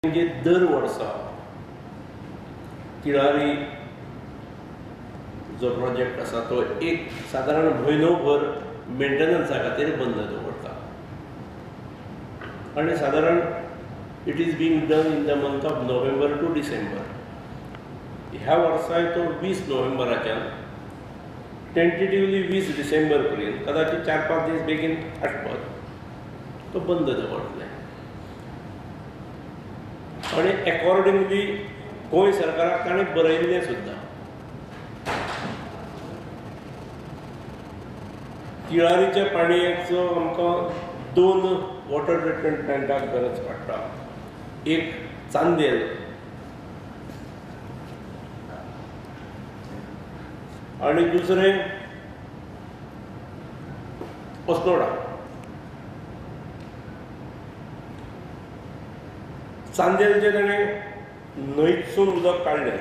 म्हणजे दर वर्सा तिळारी जो प्रोजेक्ट आसा तो एक सादारण म्हयनोभर मेंटेनन्सा खातीर बंद दवरता आनी सादारण it is being done in the month of November to December. ह्या वर्साय तो 20 नोव्हेंबराच्यान टेंटेटिवली 20 डिसेंबर पर्यंत, कदाचित 4-5 दीस बेगीन आटपत, तो बंद दवरतले. आनी एकॉर्डिंगली गोंय सरकाराक ताणें बरयल्लें सुद्दां. तिळारीच्या पाणयेचो आमकां 2 वॉटर ट्रिटमेंट प्लांटाक गरज पडटा. एक चांदेल आनी दुसरें अस्नोडा. चांदेलचें ताणें न्हंयतसून उदक काडलें.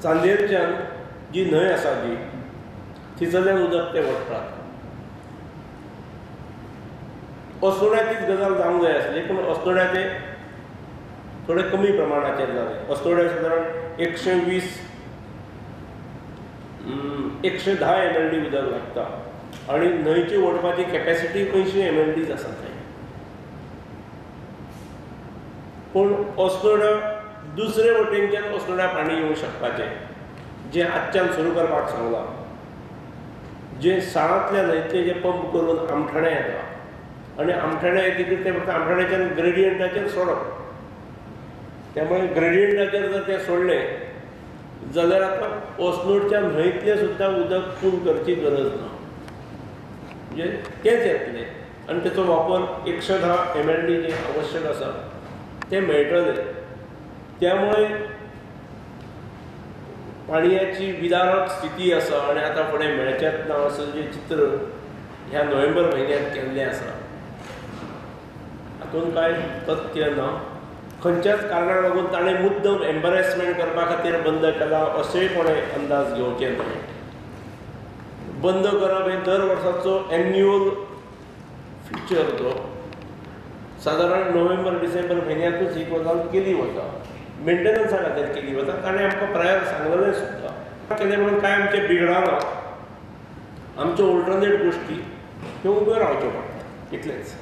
चांदेलच्यान जी न्हंय आसा जी थंयसरल्यान उदक ते वडटात. अस्नोड्या तीच गजाल जावंक जाय आसली, पूण अस्नोड्या ते थोडे कमी प्रमाणाचेर जालें. अस्नोड्या सादारण 120 110 MLD उदक लागता आनी न्हंयची ओडपाची कॅपेसिटी 80 MLDs आसा थंय. पूण अस्नोड्या दुसरे वटेनच्यान अस्नोड्या पाणी येवंक शकपाचें, जें आजच्यान सुरू करपाक सांगलां, जें साळांतल्या न्हंयतलें जें पंप करून आमठाणे येता आनी आमठाणे येतकीर तें फक्त आमठाण्याच्यान ग्रेडियंटाचेर सोडप. त्यामुळे ग्रेडियंटाचेर जर तें सोडलें जाल्यार आतां अस्नोडच्या न्हंयतलें सुद्दां उदक फूल करची गरज ना, म्हणजे तेंच येतलें आनी तेचो वापर 110 MLD जें आवश्यक आसा तें मेळटलें. त्यामुळे पाणयाची विदारक स्थिती आसा आनी आतां फुडें मेळचेंच ना असो जें चित्र ह्या नोव्हेंबर म्हयन्यांत केल्लें आसा हातूंत कांय तथ्य ना. खंयच्याच कारणाक लागून ताणें मुद्दम एम्बरेसमेंट करपा खातीर बंद केला अशेंय कोणें अंदाज घेवचें न्हय. बंद करप हें दर वर्साचो एन्युअल फिचर, तो सादारण नोव्हेंबर डिसेंबर म्हयन्यांतूच ही गजाल केली वता, मेंटेनन्सा खातीर केली वता. ताणें आमकां प्रायर सांगलेलें सुद्दां केलें म्हणून कांय आमचें बिगडना, आमच्यो ऑल्टरनेट गोश्टी ह्यो उब्यो रावच्यो पडटा, इतलेंच.